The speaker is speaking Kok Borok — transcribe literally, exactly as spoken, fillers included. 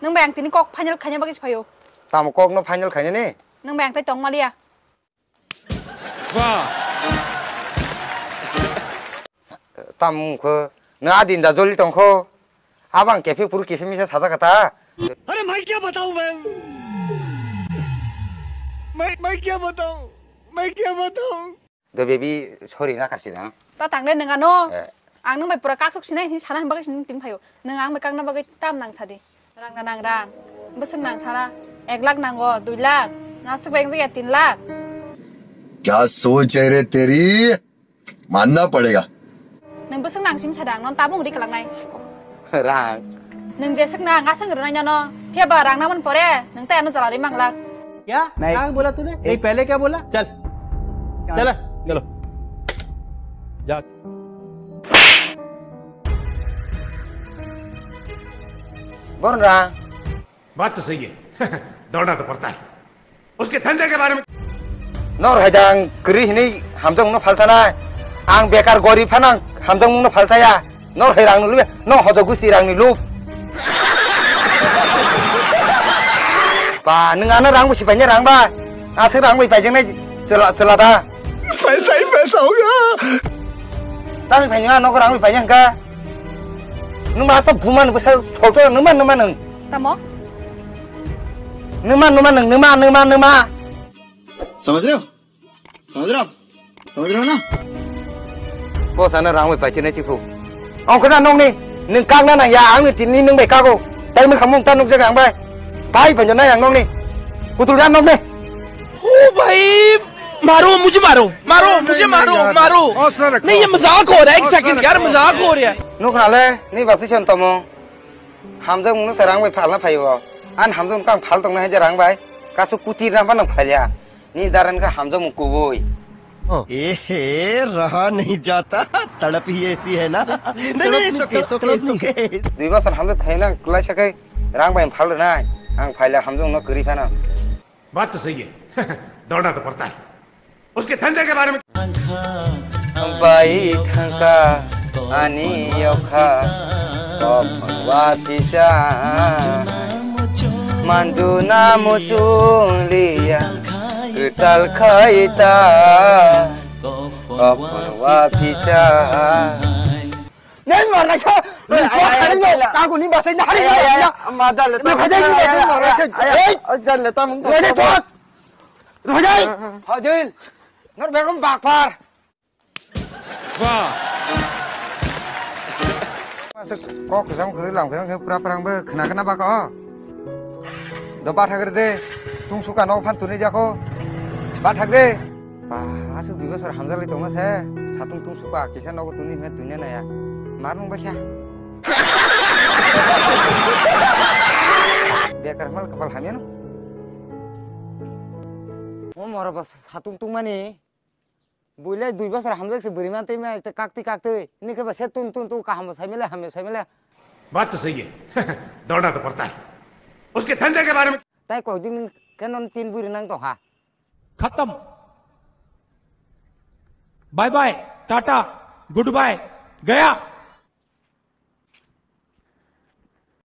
Nwng bai ang tini kok final khaina bagwi se phaio. Tamo kokno final khainani? Nwng bai ang tai tong maliya. Ba. Tamo wngkho, nwng a din da joli tongkho. Abang kephe puru kisa misa sajak kha ta. अरे मैं क्या बताऊं मैं, मैं, मैं क्या बताऊं, मैं क्या बताऊं। Do baby, sorry na karsi dang. Ta tang de nwng ano. Eh. Ang nwng bai pura kaksuk sinai hinwi sana hinba kaisa nwng tini phaio. Nwng ang bai kakna bagwi tam nang sadi. Rang na nang rang. Bwswk nang sana. Ek lakh nango, dui lakh. Naswk bai wngjakya tin lakh. क्या सोच है रे तेरी, मानना पड़ेगा। Nwng bwswk nang sim sadang, non tabung ri khalak nai. Rang. Nwng jeswk nang aswk rwnai nano. Phiya ba rang naman pore, nwng tai ano jala ri manglak. क्या? नहीं। क्या बोला तूने? नहीं, पहले क्या बोला? चल। चल। चला, चलो। जा। Born rang. बात तो सही है। दौड़ना तो पड़ता है। उसके धंधे के बारे में। Nor hai dang kri hini hamjong no phalsana. Ang bekar gori phanang hamjong no phalsaya. Nor hai rang nulu, no hojo gusti rang nulu. Pa, nwng ano rang busi paine rang ba. Aswk rang bai paijak nai chela, chela da. पैसा ही पैसा होगा। Tani paine ano rang bai paijak ka. Nwng ba sa buma nwng sa photo nwng ma nwng ma nwng. Tamo? Nwng ma nwng ma nwng, nwng ma, nwng ma, nwng ma. समझ रहे हो? समझ रहे हो आप? समझ रहे हो ना? Bo sana rang bai paichinai chipu. Ang khna nokni, nwng kakna nang ya, ang ni tini nwng bai kago. Tai mwkhang mung ta nukjak ang bai. Bai banjo nai ang nokni. Kutul jan nokni. ओ भाई, मारो, मुझे मारो, मारो, नहीं, मुझे नहीं, मारो, नहीं, यार, मारो। हौसला रखो। नहीं, ये मजाक हो रहा है, एक हौसला सेकंड, यार, रखो। मजाक हो रहा है। Nukna le, ni basi son tomo. Hamjak mungno se rang bai phalna phaio. An hamjak mung kang phal tongna hai je rang bai. Kasu kutir na phanang phalya. Ni daran ka hamjak mung kubui. ए हे, रहा नहीं जाता, तड़प ही ऐसी है ना। नहीं, नहीं, नहीं, तड़प नहीं, it's okay, it's okay, तड़प it's नहीं। Okay। Dui bosor hamjak thaina klai sakai rang bai phal nai. Ang phaila hamjak mung no kri phana. बात तो सही है। दौड़ना तो पड़ता है। उसके धंधे के बारे में। Bai thangka ani yokha, kophon wa pisa, manjuna muchung liya, kwtal khaita, kophon wa pisa. Neng mor nai sa, ni pot khani yo, kagu ni basai na hari ya, ya, ya, ma dal le, ni phajai ni basai mor nai sa. Ei, dal le, tam. Ready pot. Rohai. Hajil. Nor begum bakpar. Wah. Masuk kok kesang kuri lam kesang pura perang be kena kena bak oh. Do bathak de, tung suka no phan tuni jako. Bathak de. Ba, asuk dui bosor hamjak lai tongma se. Satung tung suka kisa nogo tuni me tuni na ya. Mar nung bakya. Bekar mal kapal hamya no. O moro bos satung tung mani. Buile dui bosor hamjak se buri man tei mai te kakti kakti. Ni ke ba se tun tun tu kaham sai mele hamya sai mele. बात तो सही है। दौड़ना तो पड़ता है। उसके धंधे के बारे में। Tai koi din kenon tin buri nang tong ha. खत्म। Bye bye, tata, goodbye, गया।